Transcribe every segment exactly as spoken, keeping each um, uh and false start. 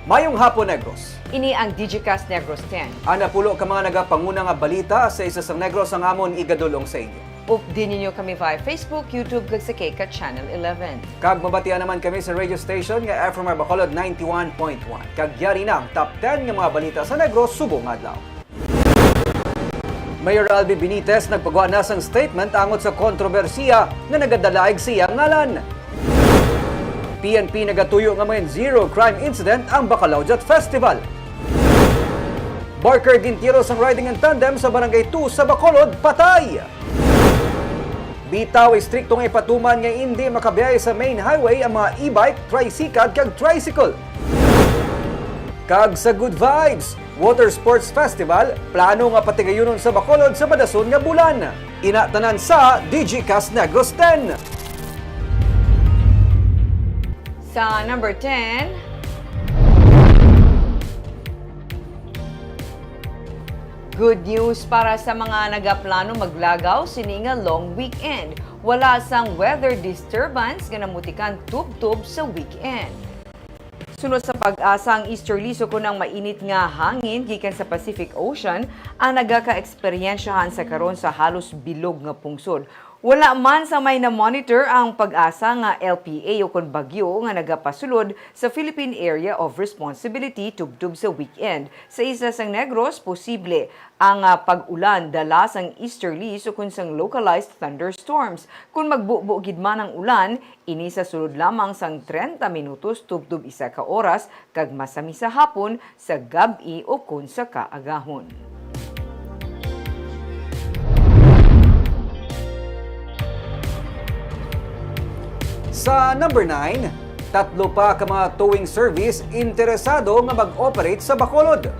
Mayong hapon, Negros. Ini ang Digicast Negros ten. Ana pulo ka mga nagapanguna nga balita sa isa sang Negros ang amon igadulong sa inyo. Updi ninyo kami via Facebook, YouTube, kag sa K K Channel eleven. Kag mabatian naman kami sa radio station nga F M R Bacolod ninety-one point one. Kag yari na ang top ten nga mga balita sa Negros subong adlaw. Mayor Albi Benitez nagpagwa na sang statement angot sa kontrobersiya nga nagadalaig sa iyang ngalan. P N P nagatuyo nga may zero crime incident ang Bacalao Jet Festival. Barker gintiro sang riding in tandem sa Barangay two sa Bacolod, patay. Bitaw, istrikto nga ipatuman nga indi makabiyahe sa main highway ang mga e-bike, tricycad kag tricycle. Kag sa Good Vibes, Water Sports Festival, plano nga patigayunon sa Bacolod sa madason nga bulan. Ina tanan sa Digicast Negros ten. Sa number ten, good news para sa mga nagaplano maglagaw sini nga long weekend. Wala sang weather disturbance nga namutikan tubtob sa weekend. Suno sa PAGASA, ang easterlies ukon ang mainit nga hangin gikan sa Pacific Ocean ang nagakaeksperyensyahan sa karon sa halos bilog nga pungsod. Wala man sa may na-monitor ang PAGASA nga L P A ukon bagyo nga nagapasulod sa Philippine Area of Responsibility tubtob sa weekend. Sa isla sang Negros, posible ang ah, pag-ulan dala sang easterlies ukon sang localized thunderstorms. Kon magbubo gid man ang ulan, ini sa sulod lamang sang trenta minutos tubtob isa ka oras kag masami sa hapon, sa gab-i ukon sa kaagahon. Sa number nine, tatlo pa ka mga towing service interesado nga mag-operate sa Bacolod.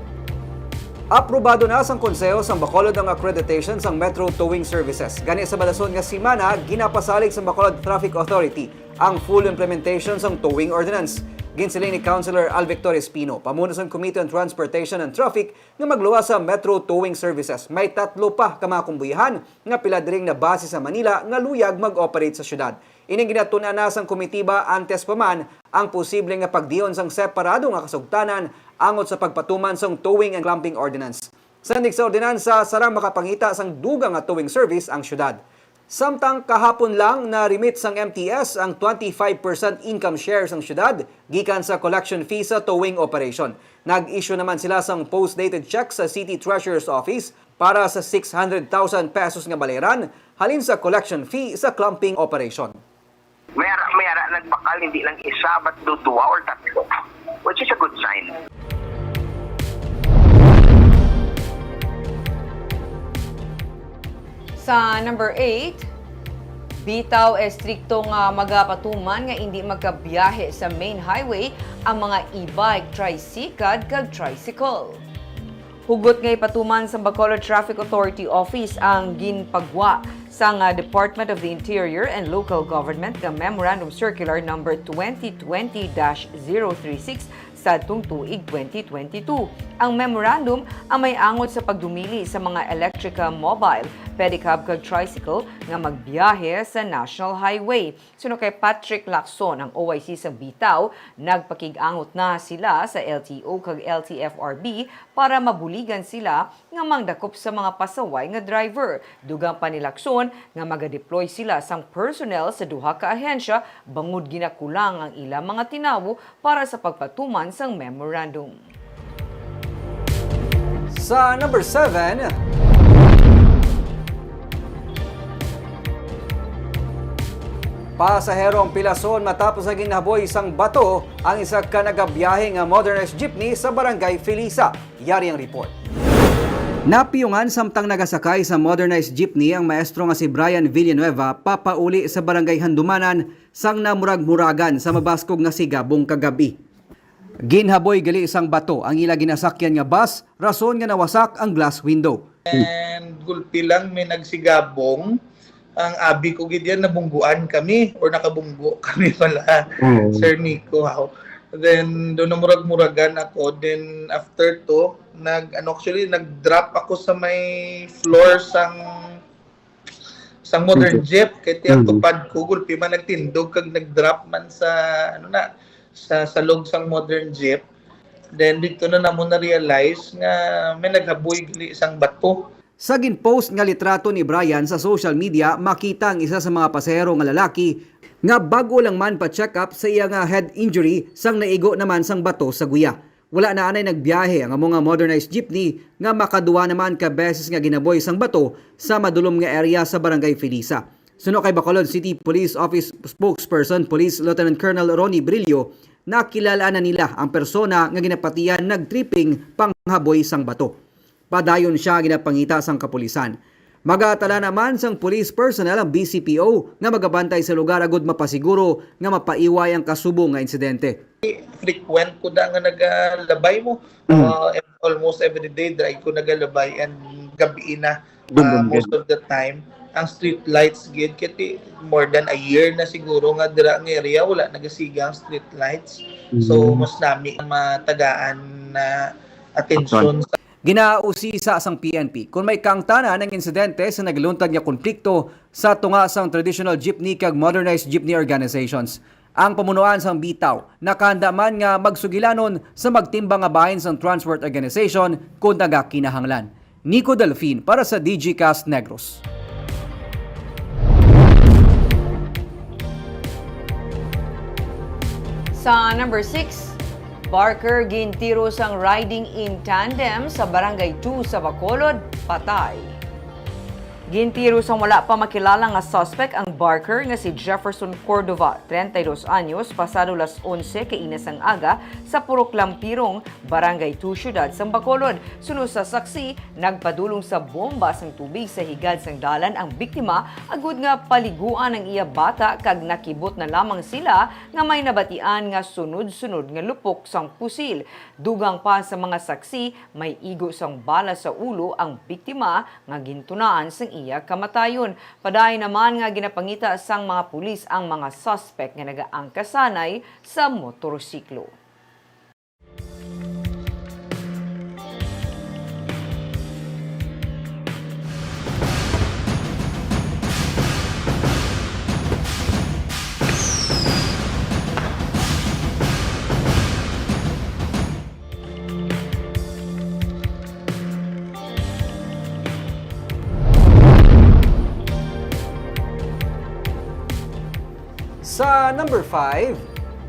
Aprobado na sang Konseho sang Bacolod ang accreditation sang Metro Towing Services. Gani sa madason nga semana, ginapasalig sang Bacolod Traffic Authority ang full implementation sang Towing Ordinance. Ginsiling ni Councilor Al Victor Espino, pamuno sang Committee on Transportation and Traffic, nga magluwas sa Metro Towing Services. May tatlo pa ka mga kumbuyahan nga pila diri nga nabase sa Manila nga luyag mag-operate sa syudad. Ining ginatun-an na sang komitiba antes pa man ang posible nga pagdion sang separado nga kasugtanan angot sa pagpatuman sang Towing and Clumping Ordinance. Sandig sa ordinansa, sarang makapangita sang dugang nga towing service ang syudad. Samtang kahapon lang, na-remit sang M T S ang twenty-five percent income share sang syudad gikan sa collection fee sa towing operation. Nag-issue naman sila sang post-dated check sa City Treasurer's Office para sa six hundred thousand pesos nga baleran halin sa collection fee sa clumping operation. May ara, may ara nagbakal, hindi lang isa, but do duwa or tatlo, which is a good sign. Sa number eight, bitaw estrikto nga magapatuman nga indi magkabiyahe sa main highway ang mga e-bike, tricycad kag tricycle. Hugot nga ipatuman sang Bacolod Traffic Authority Office ang ginpagwa sang, ah, Department of the Interior and Local Government nga Memorandum Circular Number twenty twenty dash zero three six sadtong tuig twenty twenty-two. Ang memorandum ang may angot sa pagdumili sa mga electrical mobile, pedicab kag tricycle nga magbiyahe sa National Highway. Suno kay Patrick Lacson, ang O I C sang bitaw, nagpakig-angot na sila sa L T O kag L T F R B para mabuligan sila nga mangdakop sa mga pasaway nga driver. Dugang pa ni Lacson nga magadeploy sila sang personnel sa duha ka ahensya bangod ginakulang ang ila mga tinawo para sa pagpatuman sang memorandum. Sa number seven, pasahero ang pilason matapos nga ginhaboy sang bato ang isa ka nagabiyahe nga modernized jeepney sa Barangay Felisa. Yari ang report. Napiyungan samtang nagasakay sa modernized jeepney ang maestro nga si Brian Villanueva papauli sa Barangay Handumanan sang namurag-muragan sa mabaskog nga sigabong kagab-i. Ginhaboy gali sang bato ang ila ginasakyan nga bus, rason nga nawasak ang glass window. And gulpi lang may nagsigabong. Ang abi ko gid yan, nabungguan kami or nakabunggo kami pala, Oo. Sir Nico. How? Then, doon na murag-muragan ako. Then, after to, nag, ano, actually, nag-drop ako sa may floor sang sang modern Okay. jeep, kay tiyak Mhm. tupad ko, gulpi man nagtindog kag nag-drop man sa, ano na, sa salog sang modern jeep. Then dito na namo na-realize nga may naghaboy gali sang bato. Sa ginpost nga litrato ni Brian sa social media, makita ang isa sa mga pasahero nga lalaki nga bag-o lang man pa-check up sa iya nga head injury sang naigo naman sang bato sa guya. Wala na anay nagbiyahe ang amo nga motorized jeepney nga makaduwa naman ka beses nga ginaboy sang bato sa madulom nga area sa Barangay Felisa. Suno kay Bacolod City Police Office Spokesperson Police Lieutenant Colonel Ronnie Brillo, nakilala na nila ang persona nga ginapatihan nag-tripping panghaboy sang bato. Padayon sia ginapangita sang kapulisan. Magatala naman sang police personnel ang B C P O nga magabantay sa lugar agud mapasiguro nga mapaiway ang kasubong nga insidente. Frequent ko na nga nagalabay mo. Mm. Uh, almost every day dry ko nagalabay and gabi na. Dum, uh, dum, most dum. Of the time, ang street lights gid, kay more than a year na siguro nga dira nga area wala nagasiga ang street lights. So, mm, mas nami ang matagaan na atensyon. Action. Sa ginausisa sang P N P kung may kaangtanan ang insidente sa nagluntad nga konflikto sa tunga sang traditional jeepney kag modernized jeepney organizations. Ang pamunuan sang bitaw nakahanda man nga magsugilanon sa magtimbang nga bahin sang transport organization kon nagakinahanglan. Nico Delfin para sa D G Cast Negros. Sa number six, barker gintiro sang riding in tandem sa Barangay two sa Bacolod, patay. Gintiro sang wala pa makilala nga suspect ang barker nga si Jefferson Cordova, treinta y dos anyos, pasado las onse kaina sang aga sa Purok Lampirong, Barangay two, Siyudad sang Bacolod. Suno sa saksi, nagpadulong sa bomba sang tubig sa higad sang dalan ang biktima agud nga paliguan ang iya bata kag nakibot na lamang sila nga may nabatian nga sunod-sunod nga lupok sang pusil. Dugang pa sa mga saksi, may igo sang bala sa ulo ang biktima nga gintunaan sang iya kamatayon. Padayon naman nga ginapangita sang mga pulis ang mga suspek nga nagaangkas anay sa motorsiklo. Sa number five,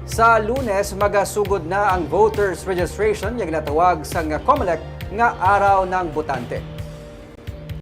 sa Lunes magasugod na ang voters registration nga ginatawag sang Comelec nga Araw ng Botante.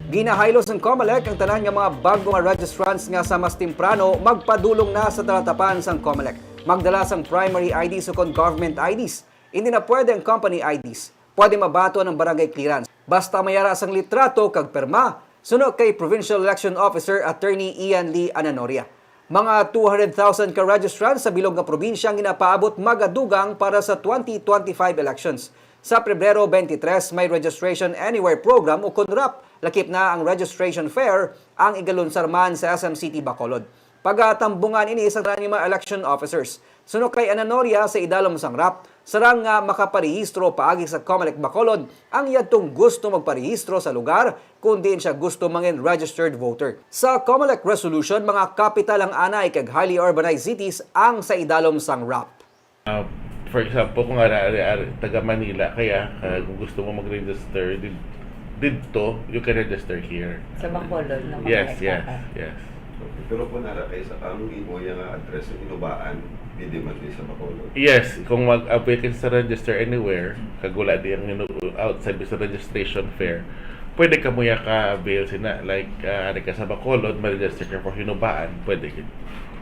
Ginahaylo sang Comelec ang tanan nga mga bag-o nga registrants nga sa mas temprano magpadulong na sa talatapan sang Comelec, magdala sang primary I Ds ukon government I Ds. Hindi na pwede ang company I Ds. Pwede mabaton ang barangay clearance basta may ara sang litrato kag pirma, suno kay Provincial Election Officer Attorney Ian Lee Ananoria. Mga two hundred thousand ka registrants sa bilog nga probinsya ang ginapaabot magadugang para sa twenty twenty-five elections. Sa Pebrero twenty-three, may Registration Anywhere Program ukon RAP. Lakip na ang registration fair, ang igalunsar man sa S M City Bacolod. Pagatambungan ini sa tanan nga mga election officers. Suno kay Ananoria, sa idalom sang RAP, sarang nga makaparehistro paagi sa Comelec Bacolod ang yadtong gusto magparehistro sa lugar, kung diin siya gusto mangin registered voter. Sa Comelec resolution, mga kapital ang anay kag highly urbanized cities ang sa idalom sang RAP. Ah, for example, kung ara, ara, ara, taga Manila kaya, ah, kung gusto mo mag-register did-, didto, you can register here. Sa Bacolod, no? Yes, yes, yes. Okay, pero kung ara kay sa kamo imo yang address sa Hinubaan, pwede man di sa Bacolod? Yes, kung mag-apply ka sa Register Anywhere, kag wala di ang inu-, outside sa registration fair, pwede ka mo ya ka-avail sina. Like, ah, ari ka sa Bacolod, ma-register ka for Hinubaan, pwede gid.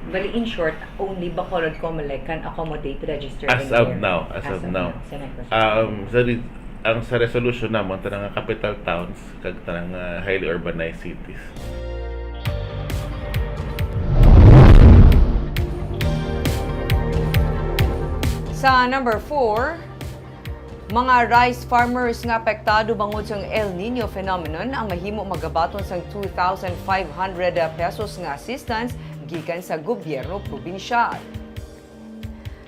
Bali, in short, only Bacolod Comelec can accommodate register anywhere. As of now, as of now. Sa Negros. Um, sa re-, ang sa resolution namon, tanang nga capital towns, kag tanang nga highly urbanized cities. Sa number four, mga rice farmers nga apektado bangod sang El Niño phenomenon ang mahimo magabaton sang two thousand five hundred pesos nga assistance gikan sa gobyerno probinsyal.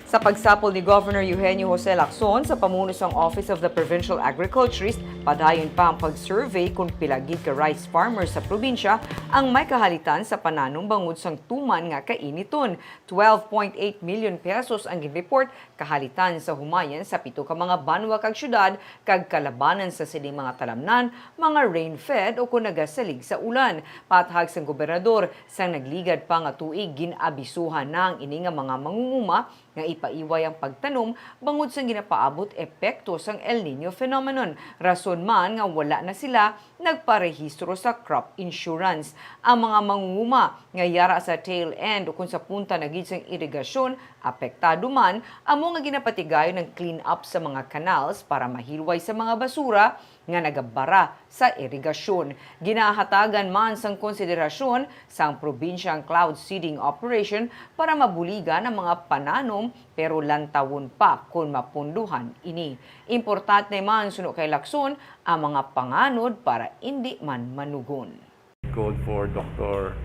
Sa pagsapol ni Governor Eugenio Jose Lacson sa pamuno sang Office of the Provincial Agriculturist, Padayon pa ang pag-survey kung pila gid ka rice farmers sa probinsya ang may kahalitan sa pananom bangod sang tuman nga kainiton. Twelve point eight million pesos ang gin-report kahalitan sa humayan sa pito ka mga banwa kag syudad, kag kalabanan sa sining mga talamnan, mga rain-fed o kon nagasalig sa ulan. Pathag sang gobernador, sang nagligad pa nga tuig gin-abisuhan na ang ini nga mga mangunguma nga ipaiway ang pagtanom bangod sang ginapaabot epekto sang El Niño phenomenon, rason man nga wala na sila nagparehistro sa crop insurance. Ang mga mangunguma nga yara sa tail end ukon sa punta na gid sang irigasyon apektado man, amo nga ginapatigayon ang clean up sa mga canals para mahilway sa mga basura nga nagabara sa irigasyon. Ginahatagan man sang konsiderasyon sang probinsya ang cloud seeding operation para mabuligan ang mga pananom, pero lantawon pa kon mapunduhan ini. Importante man, suno kay Lacson, ang mga panganod para indi man manugon. Called for Doctor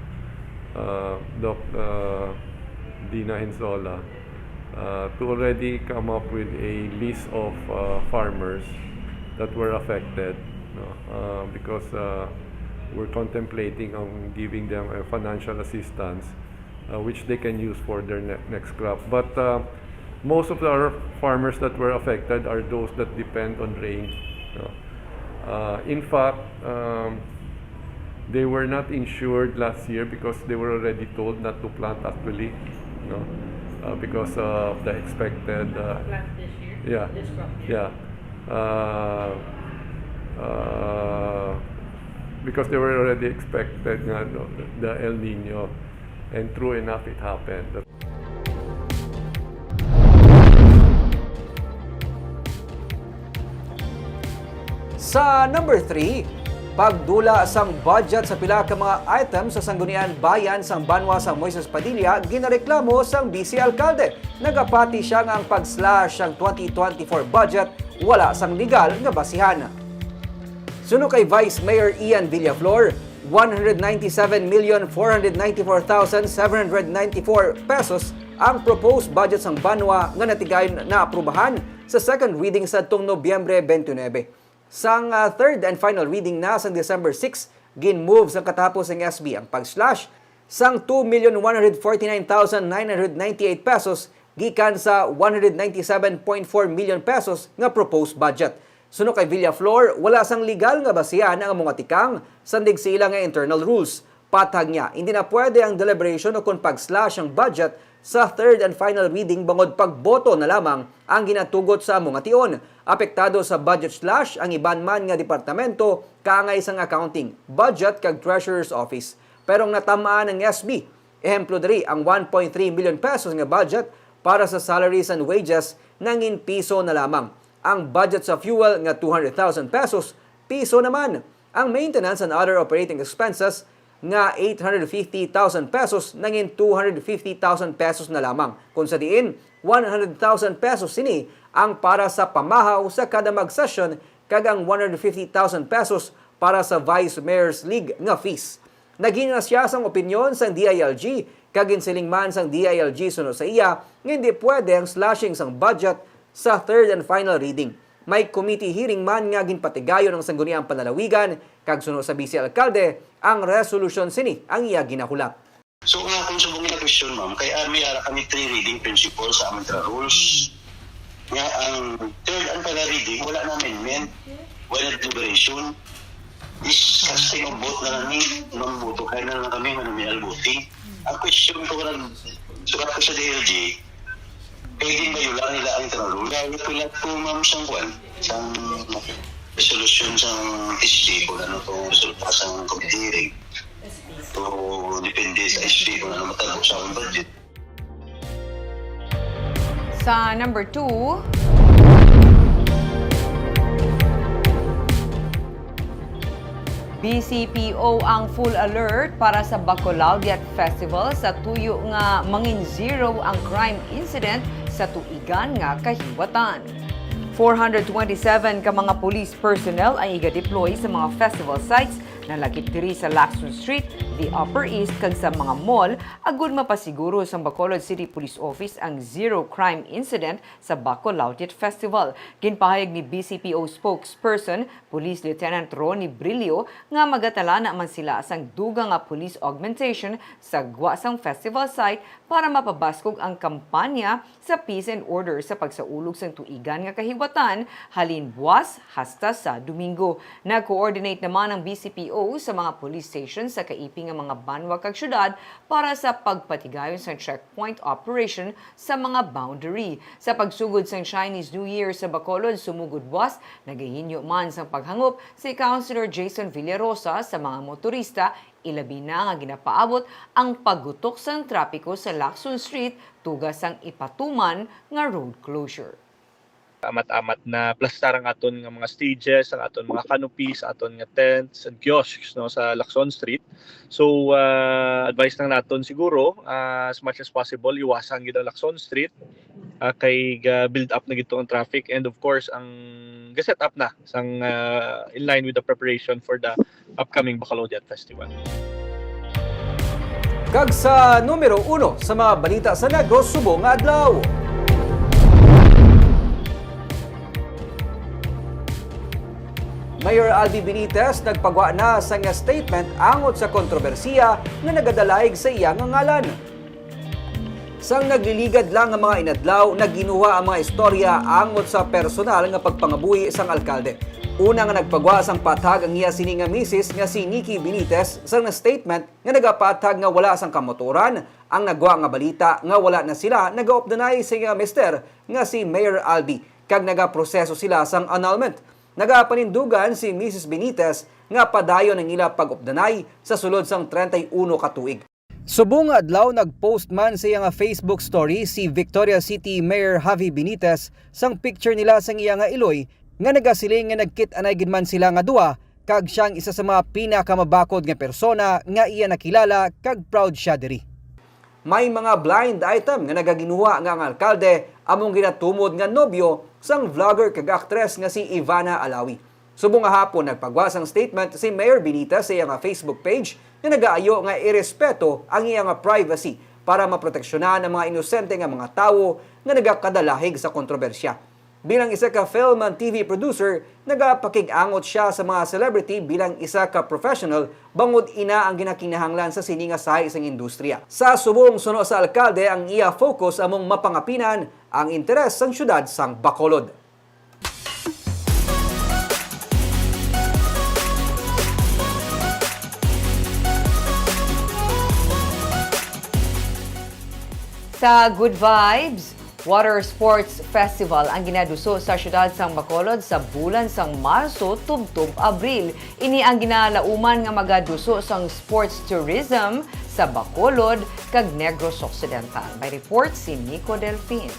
uh, Doc uh, Dina Hinzola uh, to already come up with a list of uh, farmers that were affected, no? Uh, because uh, we're contemplating on giving them a financial assistance uh, which they can use for their ne- next crop. But uh, most of our farmers that were affected are those that depend on rain, no? Uh, in fact, um, they were not insured last year because they were already told not to plant actually, no? Uh, because of the expected uh, Plant this year? Yeah. This crop year? Yeah. Uh, uh, because they were already expected nga, no, the El Nino, and true enough, it happened. Sa number three, pagdula sang budget sa pila ka mga item sa Sangguniang Bayan sang banwa sang Moises Padilla ginareklamo sang Vice Alkalde. Nagapati sia nga ang pag-slash sang twenty twenty-four budget wala sang legal nga basihan. Suno kay Vice Mayor Ian Villaflor, one hundred ninety-seven million four hundred ninety-four thousand seven hundred ninety-four pesos ang proposed budget sang banwa nga natigayon naaprubahan sa second reading sadtong Nobyembre twenty-nine. Sang ah, third and final reading na sang December six, gin-move sang katapos sang S B ang pag-slash sang two million one hundred forty-nine thousand nine hundred ninety-eight pesos gikan sa one hundred ninety-seven point four million pesos nga proposed budget. Suno kay Villaflor, wala sang legal nga basihan ang amo nga tikang sandig sa ila nga internal rules. Pathag niya, hindi na pwede ang deliberation ukon pag-slash ang budget sa third and final reading bangod pagboto na lamang ang ginatugot sa amo nga tion. Apektado sa budget slash ang iban man nga departamento kaangay sang accounting, budget kag treasurer's office. Pero ang natam-an ang S B. Ehemplo diri ang one point three million pesos nga budget para sa salaries and wages nangin piso na lamang. Ang budget sa fuel nga two hundred thousand pesos, piso naman. Ang maintenance and other operating expenses nga eight hundred fifty thousand pesos nangin two hundred fifty thousand pesos na lamang, kung sa diin one hundred thousand pesos sini ang para sa pamahaw sa kada mag-session kag ang one hundred fifty thousand pesos para sa Vice Mayor's League nga fees. Naghinay na sia sang opinyon sang D I L G kag ginsiling man sang D I L G suno sa iya nga hindi pwede ang slashing sang budget sa third and final reading. May committee hearing man nga ginpatigayon ang Sangguniang Panlalawigan, kag suno sa Vice Alkalde, ang resolusyon sini ang iya ginahulat. So nga kung subong nga question, ma'am, kay ah, may ara kami three reading principle sa aming rules. Nga ang third and final reading, wala na amendment, wala na deliberation. Is casting of vote na lang ni, ma'am, boto kaya na lang kami, ma'am, may albuti. Ang question ko lang, sukat ko sa D L G, kay di ba yun lang nila ang internal rule? Dahil pila po, ma'am, sang kwan, sang resolution sang S P kung ano to resulta sang committee hearing. So, depende sa S P kung ano matabo sa akong budget. Sa number two, B C P O ang full alert para sa Bacolao Yacht Festival sa tuyo nga mangin zero ang crime incident sa tuigan nga kahiwatan. Four hundred twenty-seven ka mga police personnel ang iga-deploy sa mga festival sites Nalakip diri sa Lacson Street, the Upper East, kag sa mga mall, agud mapasiguro sang Bacolod City Police Office ang zero crime incident sa Bacolawdiat Festival. Ginpahayag ni B C P O spokesperson, Police Lieutenant Ronnie Brillo, nga magatalana man sila sang dugang nga police augmentation sa gwa sang festival site para mapabaskog ang kampanya sa peace and order sa pagsaulog sang tuigan nga kahiwatan halin buwas hasta sa Domingo. Nag-coordinate naman ang B C P O sa mga police station sa kaiping nga mga banwa kag syudad para sa pagpatigayon sang checkpoint operation sa mga boundary. Sa pagsugod sang Chinese New Year sa Bacolod sumugod buwas, nagahinyo man sang paghangop si Councilor Jason Villarosa sa mga motorista, ilabi na nga ginapaabot ang paggutok sang trapiko sa Lacson Street tuga sang ipatuman nga road closure. Amat-amat na plastar ang aton nga mga stages, ang aton mga canopies, aton nga tents and kiosks, no, sa Lacson Street. So, ah, advice lang naton siguro, ah, as much as possible, iwasan gid ang Lacson Street, ah, kay ga-build up na gid to ang traffic, and of course ang ga-set up na sang, ah, in line with the preparation for the upcoming Bacolodian Festival. Kag sa numero uno sa mga balita sa Negros subong nga adlaw. Mayor Albi Benitez nagpagwa na sa iya statement angot sa kontrobersiya nga nagadalayog sa iya nga ngalan. Sang nagliligad lang nga mga inadlaw, nagginuha ang mga istorya angot sa personal nga pagpangabuhi sang alkalde. Una nga nagpagwa sang pathag ang iya sini nga misis nga si Nikki Benitez sang statement nga nagapathag nga wala sang kamotoran ang nagwa nga balita nga wala na sila nagaupdanay sa iya mister nga si Mayor Albi kag nagaproseso sila sang annulment. Nagapanindugan si Misis Benitez nga padayon ang ila pag-updanay sa sulod sang treinta y uno ka tuig. Subong nga adlaw, nag-post man sa iya nga Facebook story si Victoria City Mayor Javi Benitez sang picture nila sang iya nga iloy nga nagasiling nga nagkit-anay gid man sila nga duha kag siya ang isa sa mga pinakamabakod nga persona nga iya nakilala kag proud siya diri. May mga blind item nga nagaginuha nga ang alkalde among ginatumod nga nobyo sang vlogger kag aktres nga si Ivana Alawi. Subong nga hapon, nagpagwa sang statement si Mayor Benitez sa iya nga Facebook page nga nagaayo nga irespeto ang iya nga privacy para maproteksyonan ang mga inosente nga mga tawo nga nagakadalahig sa kontrobersya. Bilang isa ka film and T V producer, nagapakig-angot siya sa mga celebrity bilang isa ka professional bangod ina ang ginakinahanglan sa sini nga sahi sang industriya. Sa subong suno sa alkalde, ang iya focus among mapangapinan ang interes sang syudad sang Bacolod. Sa Good Vibes, Water Sports Festival ang ginaduso sa siyudad sang Bacolod sa bulan sang Marso tubtob Abril. Ini ang ginalauman nga magaduso sang sports tourism sa Bacolod kag Negros Occidental. May report si Nico Delfin.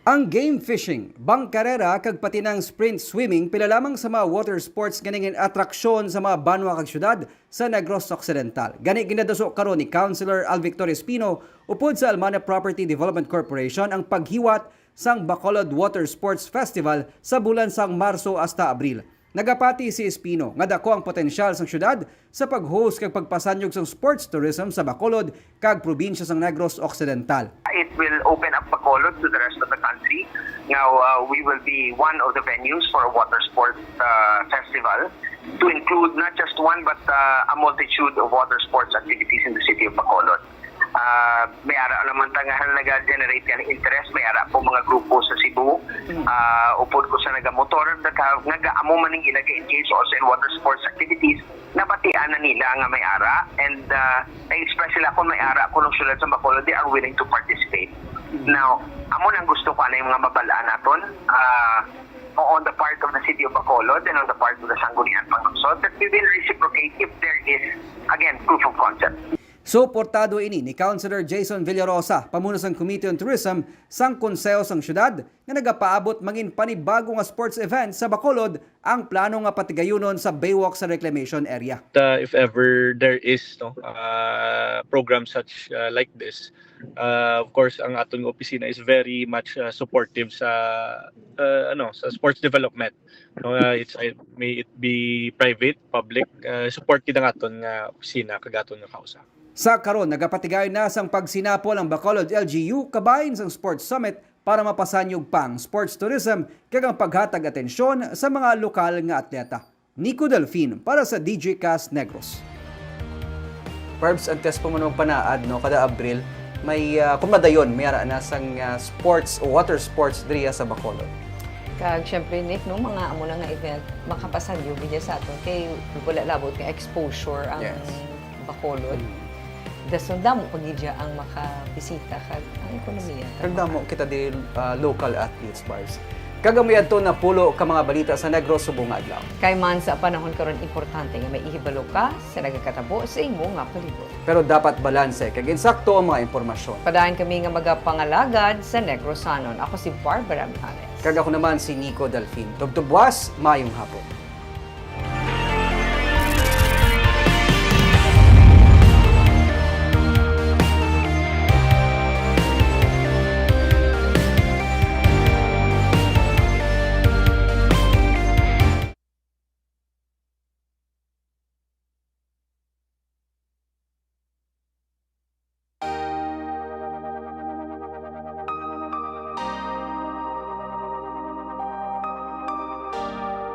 Ang game fishing, bangkarera kag pati nang sprint swimming pila lamang sa mga water sports nga nangin atraksyon sa mga banwa kag syudad sa Negros Occidental. Gani ginaduso karon ni Councilor Al Victor Espino upod sa Almana Property Development Corporation ang paghiwat sang Bacolod Water Sports Festival sa bulan sang Marso hasta Abril. Nagapati si Espino nga dako ang potensyal sang syudad sa pag-host kag pagpasanyog sang sports tourism sa Bacolod kag probinsya sang Negros Occidental. It will open up Bacolod to the rest of the country. Now, uh, we will be one of the venues for a water sports uh, festival to include not just one but uh, a multitude of water sports activities in the city of Bacolod. Uh, may ara naman ta nga naga-generate nga interest, may ara po mga grupo sa Cebu, uh, upod ko sa nagamotor that have, nga amo man ning nag-engage also in water sports activities, nabatian na nila nga may ara, and uh, na-express sila kung may ara kuno sila sa Bacolod, they are willing to participate. Now, amo nang gusto ko anay mga mabal-an naton uh, on the part of the city of Bacolod and on the part of the Sangguniang Panglungsod that we will reciprocate if there is, again, proof of concept. Suportado ini ni Councilor Jason Villarosa, pamuno sang Committee on Tourism sang Konseho sang Syudad, nga nagapaabot mangin panibago nga sports event sa Bacolod ang plano nga patigayunon sa Baywalk sa Reclamation Area. Uh, if ever there is, no, uh, program such, uh, like this, uh, of course, ang aton nga opisina is very much, uh, supportive sa, uh, ano, sa sports development. No, uh, it's, uh, may it be private, public, uh, support gid ang aton nga opisina kag aton nga kausa. Sa karon, nagapatigayon na sang pagsinapol ang Bacolod L G U kabahin sang Sports Summit para mapasanyog pa ang sports tourism kag ang paghatag atensyon sa mga lokal nga atleta. Nico Delfin para sa D J Cast Negros. Barbs, antes pa mo magpanaad, no, kada Abril, may, ah, kung madayon, may ara na sang, ah, sports o water sports diriya sa Bacolod. Kag syempre, Nick, no, mga amo na nga event, makapasanyog gid sa aton kay wala labot nga exposure ang Yes. Bacolod. Mm. Dason damo pa gid siya ang makabisita kag ang ekonomiya. Kag damo kita diri, ah, local athletes, Barbs. Kag amoy adto napulo ka mga balita sa Negros subong nga adlaw. Kay man sa panahon karon, importante nga may ihibalo ka sa nagakatabo sa imo nga palibot. Pero dapat balanse kag insakto ang mga impormasyon. Padayon kami nga magapangalagad sa Negrosanon. Ako si Barbara Mijares. Kag ako naman si Nico Delfin. Tubtob buwas, mayong hapon.